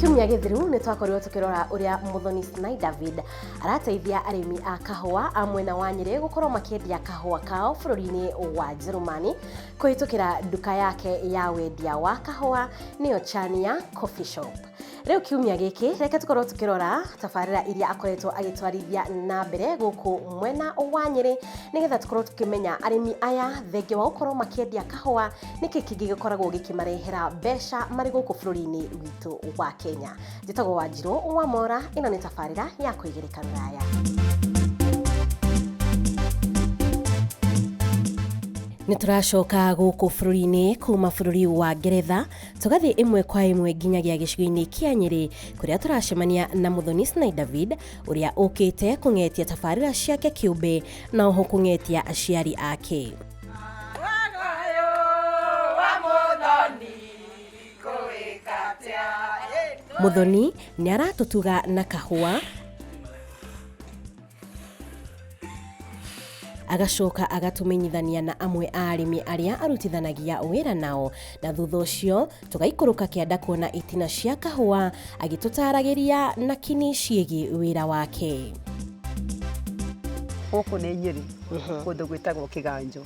Kiumia gĩthiru nĩ twakorirwo tũkĩrora ũrĩa Mũthoni Sinai David arateithia arĩmi a kahũa a mwena wa Nyĩrĩ gũkorwo makĩendia kahũa kao bũrũri-inĩ wa Njĩrĩmani kũhĩtũkĩra nduka yake ya wendia wa kahũa, nĩyo Chania Coffee Shop. Rĩu kiumia gĩkĩ reke tũkorwo tũkĩrora tabarĩra iria akoretwo agĩtwarithia na mbere gũkũ mwena wa Nyĩrĩ, nĩgetha tũkorwo tũkĩmenya arĩmi aya thengia wa gũkorwo makĩendia kahũa nĩkĩ kĩngĩ gĩkoragwo gĩkĩmarehera mbeca marĩ gũkũ bũrũri-inĩ witũ wa Kenya. Njĩtagwo Wanjirũ wa Mora, ĩno nĩ tabarĩra ya kwĩgereka rũraya. Nĩ tũracoka gũkũ bũrũri-inĩ kuma bũrũri wa Ngeretha, tũgathiĩ ĩmwe kwa ĩmwe nginyagia gĩcigo-inĩ kĩa Nyĩrĩ kũrĩa tũracemania na Mũthoni Sinai David ũrĩa ũkĩte kũng'etia tabarĩra ciake kĩũmbe na oho kũng'etia aciari ake. Mũthoni nĩ aratũtuga na kahũa, agacoka agatũmenyithania na amwe a arĩmi arĩa arutithanagia wĩra nao, na thutha ũcio tũgaikũrũka kĩanda kuona itina cia kahũa agĩtũtaragĩria na kini ciĩgiĩ wĩra wake. Gũkũ nĩ Nyĩrĩ, kũndũ gwĩtagwo Kĩganjo,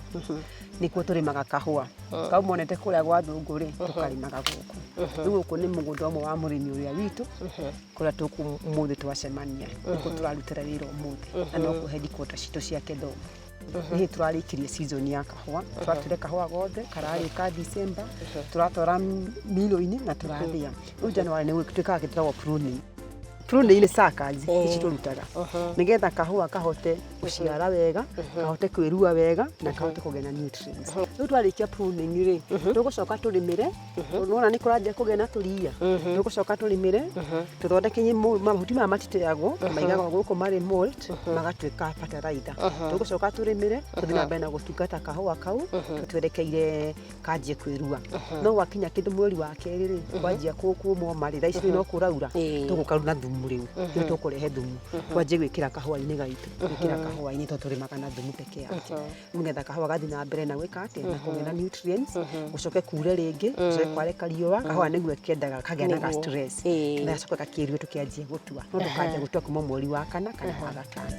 nĩkuo tũrĩmaga kahũa. Kau monete kũrĩa gwa thũngũ rĩ, tũkarĩmaga gũkũ. Rĩu gũkũ nĩ mũgũnda ũmwe wa mũrĩmi ũrĩa witũ, kũrĩa tũkũ ũmũthĩ twacemania, nĩkuo tũrarutĩra wĩra ũmũthĩ, na nokuo headquarter citũ cia Kedogo. Nĩ tũrarĩkirie season ya kahũa, tũratuire kahũa gothe, kararĩka December, tũratwara milo-inĩ na tũrathĩa. Rĩu January nĩ twĩkaga kĩndũ gĩtagwo pruning. Pruning nĩ suckers ici tũrutaga nĩgetha kahũa kahote gũciara wega, kahote kwĩrua wega na kahote kũgĩa na nutrients. Rĩu twarĩkia pruning rĩ, tũgũcoka tũrĩmĩre, nĩwona nĩ kũranjia kũgĩa na tũria, tũgũcoka tũrĩmĩre, tũthondeke mahuti maya matiteagwo, maigagwo gũkũ marĩ mulch, magatuĩka fertilizer. Tũgũcoka tũrĩmĩre, tũthiĩ na mbere na gũtungata kahũa kau, tũtwerekeire kanjie kwĩrua. No gwakinya kĩndũ mweri wa kerĩ rĩ, kwanjia kũmoma rĩ, thaa ici no kũraura, tũgũka na thumu rĩu, nĩguo tũkũrehe thumu, twanjie gwĩkĩra kahũa-inĩ gaitũ, gwĩkĩra kahũa-inĩ tondũ tũrĩmaga na thumu peke yake. Rĩu nĩgetha kahũa gathiĩ na mbere na gwĩka atĩa, na kũgĩa na nutrients, gũcoke kure rĩngĩ, gũcoke kware kariũa, kahũa nĩguo kendaga kagĩa na ga stress, na gacoka gakĩrue tũkĩanjie gũtua, no tũkanjia gũtua kuma mweri wa kana kana wa gatano.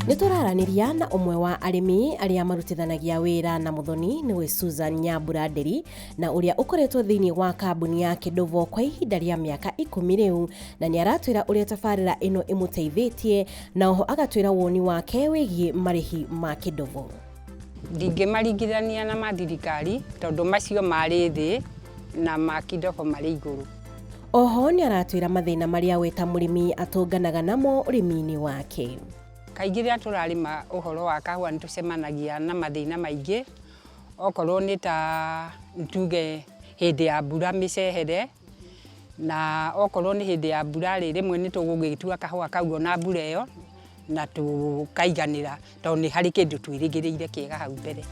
Nĩ tũraranĩria na ũmwe wa arĩmi arĩa marutithanagia wĩra na Mũthoni, nĩwe Susan Nyambura Nderi, na ũrĩa ũkoretwo thĩinĩ wa kambuni ya Kĩndovo kwa ihinda rĩa mĩaka 10 rĩu, na nĩ aratwĩra ũrĩa tabarĩra ĩno ĩmũteithĩtie, na oho agatwĩra woni wake wĩgiĩ marĩhi ma Kĩndovo. Ndingĩmaringithania na ma thirikari tondũ macio marĩ thĩ na ma Kĩndovo marĩ igũrũ. Oho nĩ aratwĩra mathĩna marĩa we ta mũrĩmi atũnganaga namo ũrĩmi-inĩ wake. Kaingĩ rĩrĩa tũrarĩma ũhoro wa kahũa nĩ tũcemanagia na mathĩna maingĩ, okorwo nĩ ta tuge hĩndĩ ya mbura mĩcehere, na okorwo nĩ hĩndĩ ya mbura rĩ, rĩmwe nĩ tũgũgĩtua kahũa kau ona mbura ĩyo na tũkaiganĩra tondũ nĩ harĩ kĩndũ twĩrĩgĩrĩire kĩega hau mbere.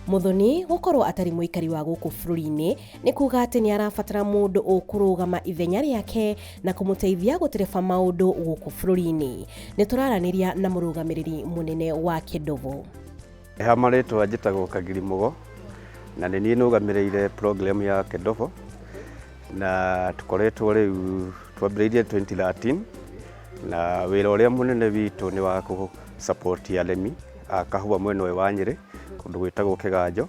Mũthoni gũkorwo atarĩ mũikari wa gũkũ bũrũri-inĩ nĩ kuga atĩ nĩ arabatara mũndũ ũkũrũgama ithenya rĩake na kũmũteithia gũtereba maũndũ gũkũ bũrũri-inĩ. Nĩ tũraranĩria na mũrũgamĩrĩri mũnene wa Kĩndovo. Ha marĩtwa njĩtagwo Kagiri Mũgo, na nĩ niĩ nũgamĩrĩire program ya Kĩndovo, na tũkoretwo rĩu twambĩrĩirie 2013, na wĩra ũrĩa mũnene witũ nĩ wa kũ support arĩmi a kahũa mwena ũyũ wa Nyĩrĩ kũndũ gwĩtagwo Kĩganjo,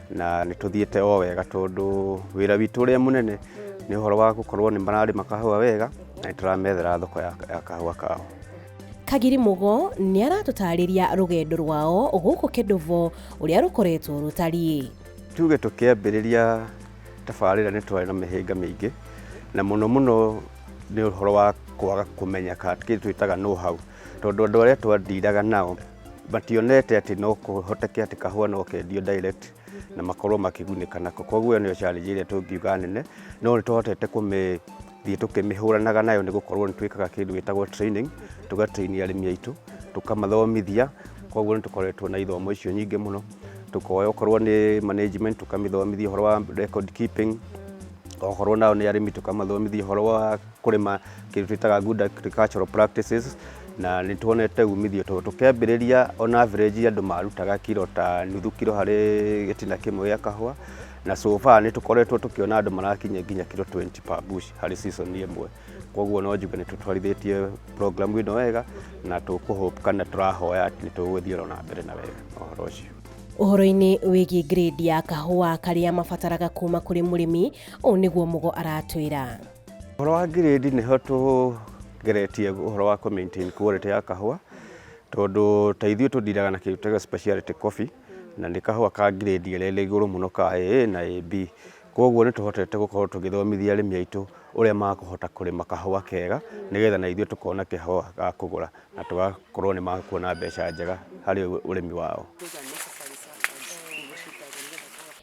na nĩ tũthiĩte o wega tondũ wĩra witũ ũrĩa mũnene nĩ ũhoro wa gũkorwo nĩ mararĩma kahũa wega na nĩ tũramethera thoko ya kahũa kao. Kagiri Mũgo nĩ aratũtarĩria rũgendo rwao gũkũ Kĩndovo ũrĩa rũkoretwo rũtariĩ. Tuge tũkĩambĩrĩria tabarĩra nĩ twarĩ na mĩhĩnga mĩingĩ, na mũno mũno nĩ ũhoro wa kwaga kũmenya kĩndũ twĩtaga know how, tondũ andũ arĩa twandiraga nao mationete atĩ no kũhoteke atĩ kahũa no kendio direct na makorwo makĩgunĩka nako. Koguo ĩyo nĩyo challenge ĩrĩa tũngiuga nene, no nĩ tũhotete kũmĩthiĩ tũkĩmĩhũranaga nayo nĩ gũkorwo nĩ twĩkaga kĩndũ gĩtagwo training, tũga train arĩmi aitũ, tũkamathomithia, koguo nĩ tũkoretwo na ithomo icio nyingĩ mũno, tũkoya okorwo nĩ management tũkamĩthomithia ũhoro wa record keeping, Okorwo nao nĩ arĩmi, tũkamathomithia ũhoro wa kũrĩma kĩndũ twĩtaga good agricultural practices, na nĩ tuonete umithio tondũ tũkĩambĩrĩria, on average andũ marutaga kiro ta nuthu kiro harĩ gĩtina kĩmwe gĩa kahũa, na so far nĩ tũkoretwo tũkĩona andũ marakinyia nginya kiro 20 per bush harĩ season ĩmwe. Koguo no njuge nĩ tũtwarithĩtie program ĩno wega, na tũkũhope kana tũrahoya atĩ nĩ tũgũthiĩ ona mbere na wega na ũhoro ũcio. Ũhoro-inĩ wĩgiĩ grade ya kahũa karĩa mabataraga kuma kũrĩ mũrĩmi, ũũ nĩguo Mũgo aratwĩra. Ũhoro wa grade, nĩho tũgeretie ũhoro wa kũ maintain quality ya kahũa, tondũ ta ithuĩ tũndiraga na kĩndũ twĩtaga speciality coffee, na nĩ kahũa ka grade ĩrĩa ĩrĩ igũrũ mũno ka AA na AB. Koguo nĩ tũhotete gũkorwo tũgĩthomithia arĩmi aitũ ũrĩa makũhota kũrĩma kahũa kega, nĩgetha na ithuĩ tũkona kahũa ga kũgũra na tũgakorwo nĩ makuona mbeca njega harĩ ũrĩmi wao.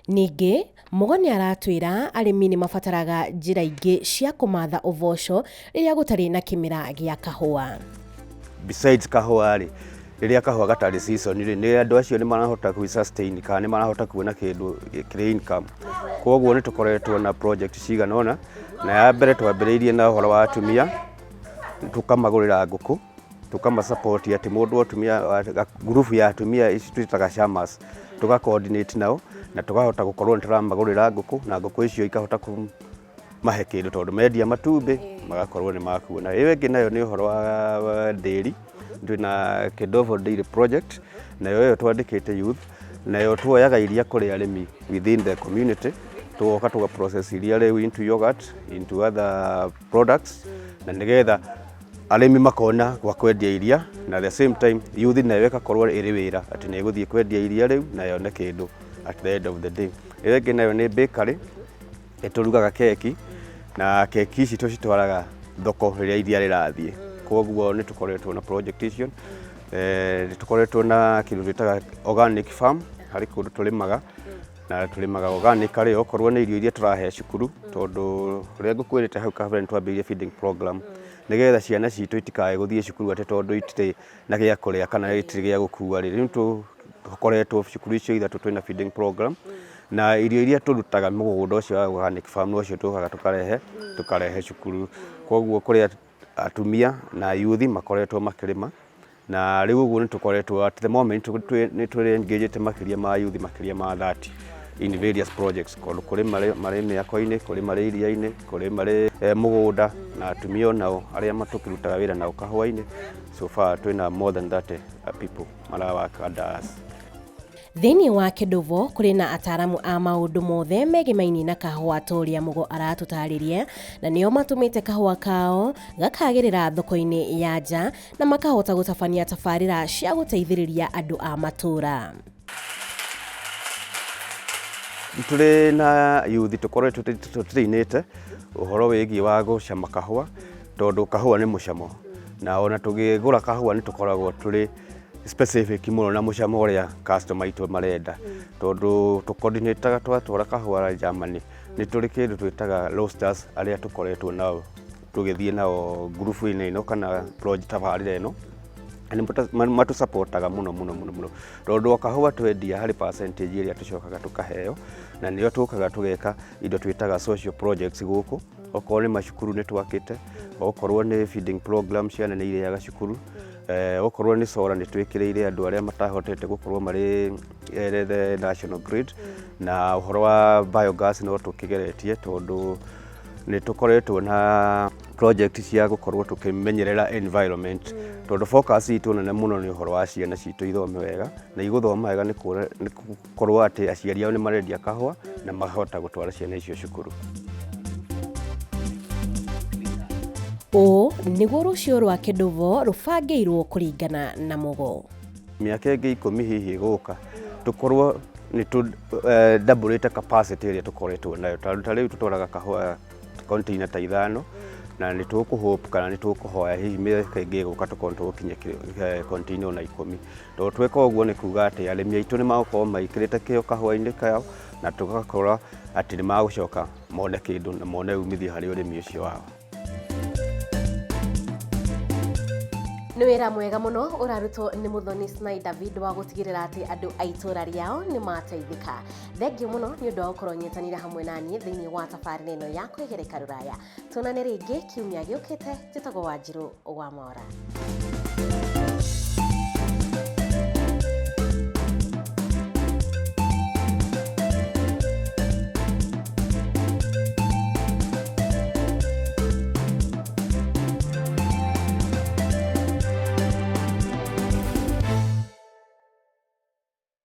Ningĩ Mũgo nĩ aratwĩra arĩmi nĩ mabataraga njĩra ingĩ cia kũmatha ũboco rĩrĩa gũtarĩ na kĩmera gĩa kahũa. Besides kahũa rĩ, rĩrĩa kahũa gatarĩ season rĩ, nĩ andũ acio nĩ marahota gwĩ sustain kana nĩ marahota kuona kĩndũ kĩrĩ income. Koguo nĩ tũkoretwo na project cigana ũna, na ya mbere twambĩrĩirie na ũhoro wa atumia, tũkamagũrĩra ngũkũ, tũkamasupport atĩ mũndũ atumia, ngurubu ya atumia ici twĩtaga chamas, tũga coordinate nao na tũkahota gũkorwo nĩ tũramagũrĩra ngũkũ, na ngũkũ icio ikahota kũmahe kĩndũ tondũ mendia matumbĩ magakorwo nĩ makuona. Ĩyo ĩngĩ nayo nĩ ũhoro wa dairy. Twĩna Kedovo Dairy Project, nayo ĩyo twandĩkĩte youth, nayo tuoyaga iria kũrĩ arĩmi within the community, tũgoka tũga process iria rĩu into yogurt, into other products, na nĩgetha arĩmi makona gwa kwendia iria, na at the same time youth nayo ĩgakorwo ĩrĩ wĩra atĩ nĩ ĩgũthiĩ kwendia iria rĩu na yone kĩndũ at the end of the day. Ĩyo ĩngĩ nayo nĩ bakery, ĩtũrugaga keki, na keki ici tũcitwaraga thoko rĩrĩa iria rĩrathiĩ. Koguo nĩ tũkoretwo na project icio. Nĩ tũkoretwo na kĩndũ twĩtaga organic farm, harĩ kũndũ tũrĩmaga, na tũrĩmaga organic rĩ, okorwo nĩ irio iria tũrahe cukuru, tondũ ũrĩa ngũkwĩrĩte hau kabere nĩ twambĩrĩirie feeding program nĩgetha ciana citũ itikae gũthiĩ cukuru atĩ tondũ itirĩ na gĩa kũrĩa kana itirĩ gĩa gũkua rĩ. Rĩu tũkoretwo cukuru icio ithatũ twĩna feeding program, na irio iria tũrutaga mũgũnda ũcio wa organic farm nocio tũkaga tũkarehe cukuru. Koguo kũrĩa atumia na youth makoretwo makĩrĩma, na rĩu ũguo nĩ tũkoretwo at the moment nĩ tũrĩ engaged makĩria ma youth makĩria ma 30 in various projects, kũndũ kũrĩ marĩ mĩako-inĩ, kũrĩ marĩ iria-inĩ, kũrĩ marĩ mũgũnda, na atumia onao arĩa matũkĩrutaga wĩra nao kahũa-inĩ. So far twĩna more than 30 people mara work under us. Thĩinĩ wa Kĩndovo kũrĩ na ataaramu a maũndũ mothe megemainie na kahũa ta ũrĩa Mũgo aratũtarĩria, na nĩo matũmĩte kahũa kao gakagĩrĩra thoko-inĩ ya nja na makahota gũtabania tabarĩra cia gũteithĩrĩria andũ a matũũra. Tũrĩ na youth tũkoretwo tũtrainĩte ũhoro wĩgiĩ wa gũcama kahũa, tondũ kahũa nĩ mũcamo, na ona tũgĩgũra kahũa nĩ tũkoragwo tũrĩ specific mũno na mũcamo ũrĩa customer aitũ marenda, tondũ tũcoordinataga twatwara kahũa Germany, nĩ tũrĩ kĩndũ twĩtaga roasters arĩa tũkoretwo nao tũgĩthiĩ nao ngurubu-inĩ ĩno kana project tabarĩra ĩno, nĩ matũsupportaga mũno mũno mũno mũno, tondũ o kahũa twendia harĩ percentage ĩrĩa tũcokaga tũkaheo, na nĩyo tũkaga tũgeka indo twĩtaga social projects gũkũ. Okorwo nĩ macukuru nĩ twakĩte, okorwo nĩ feeding program, ciana nĩ irĩaga cukuru, okorwo nĩ solar nĩ twĩkĩrĩire andũ arĩa matahotete gũkorwo marĩ the national grid, na ũhoro wa biogas no tũkĩgeretie, tondũ nĩ tũkoretwo na project cia gũkorwo tũkĩmenyerera environment, tondũ focus itũ nene mũno nĩ ũhoro wa ciana citũ ithome wega, na igũthoma wega nĩ gũkorwo atĩ aciari ao nĩ marendia kahũa na makahota gũtwara ciana icio cukuru. Ũũ nĩguo rũciũ rwa Kĩndovo rũbangĩirwo kũringana na Mũgo. Mĩaka ĩngĩ 10 hihi ĩgũka, tũkorwo nĩ tũ double capacity ĩrĩa tũkoretwo nayo, tondũ ta rĩu tũtwaraga kahũa container ta ithano, na nĩ tũkũhope kana nĩ tũkũhoya hihi mĩaka ĩngĩ ĩgũka tũkorwo tũgũkinyia container ona 10, tondũ tweka ũguo nĩ kuga atĩ arĩmi aitũ nĩ magũkorwo maikĩrĩte kĩo kahũa-inĩ kao, na tũgakorwo atĩ nĩ magũcoka mone kĩndũ na mone umithio harĩ ũrĩmi ũcio wao. Nĩ Nĩ wĩra mwega mũno ũrarutwo nĩ Muthoni Snai David wa gũtigĩrĩra atĩ andũ a itũũra rĩao nĩ mateithĩka. Thengiũ mũno nĩ ũndũ wa gũkorwo nyitanĩra hamwe na niĩ thĩinĩ wa tabarĩra ĩno ya kwĩgereka rũraya. Tuonane rĩngĩ kiumia gĩũkĩte. Njĩtagwo Wanjirũ wa Mora.